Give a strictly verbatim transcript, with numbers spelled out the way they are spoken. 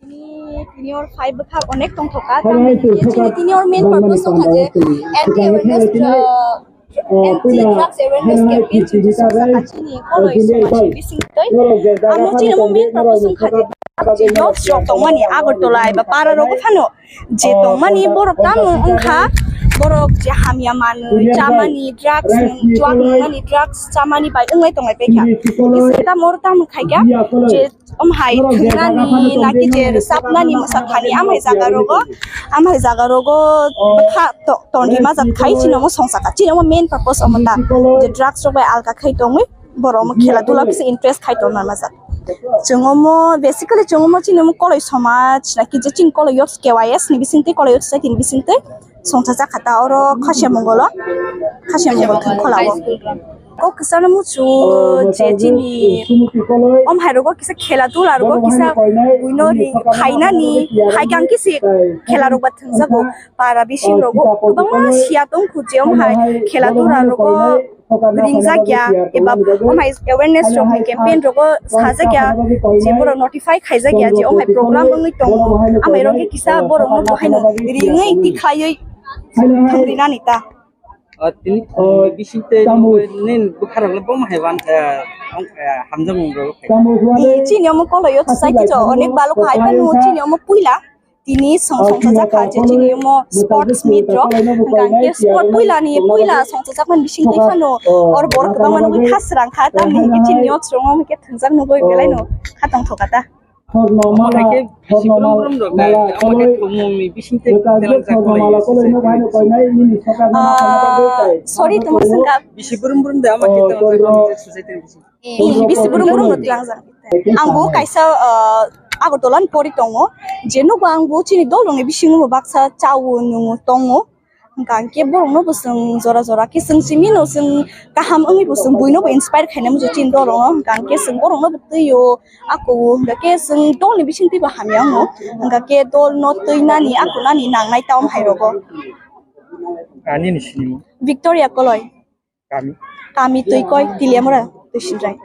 Tini, tini or five bwkha onek tongthoka, tamni hwnkhe chini tini or main purpose wngkha je anti awareness, uh, anti drugs awareness campaign chini songsa chini koloi somajni bisingtwi. Amo chini mo main purpose wngkha je je youths rok tongmani Agartala eba para rogo phano je tongmani borok tamo wngkha, borok je hamya manwi chamani drugs, chuak nungmani drugs chamani bai wnglai tonglai paikha. Tamo tamo khaikha je Om hai thwngnani naki je rwchapnani mwsathani amhai jaga rogo, amhai jaga rogo bwkha to-, tonrima jat khai chini omo songchakha. Chini omo main purpose omo ta je drugs rok bai alka khai tongwi borok omo khela dula kisa interest khai tongna majak. Chwng omo basically chwng omo chini omo koloi somaj naki je chini koloi youth K Y S ni bisingtwi koloi youth society ni bisingtwi songchajak kha ta oro Khasiya Mongol o, Khasiya Mongol Khumkhola o. Kok kisa no muchu je chini om hai rogo kisa khela dula rogo kisa buino ri phainani hai kang kisi khela rok ba thwngjago para bising rogo kwbangma siya tong khu je om hai khela dula rogo ringjakya eba om hai awareness rok ni campaign rogo sajakya je borok notify khaijakya je om hai program wngwi tongo amai rok kisa borok no bo haino ringwi tikhlaiwi thwngrinani ta. O, tini thwngni bisingtwi nini bwkharokno bomo hai wan, eh, ong, eh, hamjakmung rok khai. Chini omo koloi o society rok onek balok hai phano chini omo puila tini song song sajak kha je chini omo sports meet rok hwnkha hwnkhe sport puila ni puila song sajak man bisingtwi phano or borok kwbangma nugwi kha srang kha tamni hwnkhe chini o chwng omo khe thwngjak nugwi belai no kha tongthok kha ta. Omo hai khe bisi brum brum rok da, omo hai khe thwngmungni bisingtwi telangjak kolai. Ah, sorry, tongma swngkha. Bisi brum brum da, omo hai khe telangjak kolai, society ni bising. Eh, bisi brum brum rok telangjak. Ang bo kaisa, ah, Agartala ni pori tongo. Je nogo ang bo chini dol rokni bisingo bo baksa chawo nwngo tongo. Hwnkha hwnkhe borokno bo chwng jora jora khe chwng simi no chwng kaham wngwi bo chwng buino bo inspire khaina muchung chini dolrokno, hwnkha hwnkhe chwng borokno bo twi o ako o, hwnkha khe chwng dolni bisingtwi bo hamya wngo, hwnkha khe dolno twi nani ako nani nangnai ta om hai rogo. Ani ni sinimo? Victoria Koloi. Kami? Kami Twikoi, Tiliamura, Twisindrai.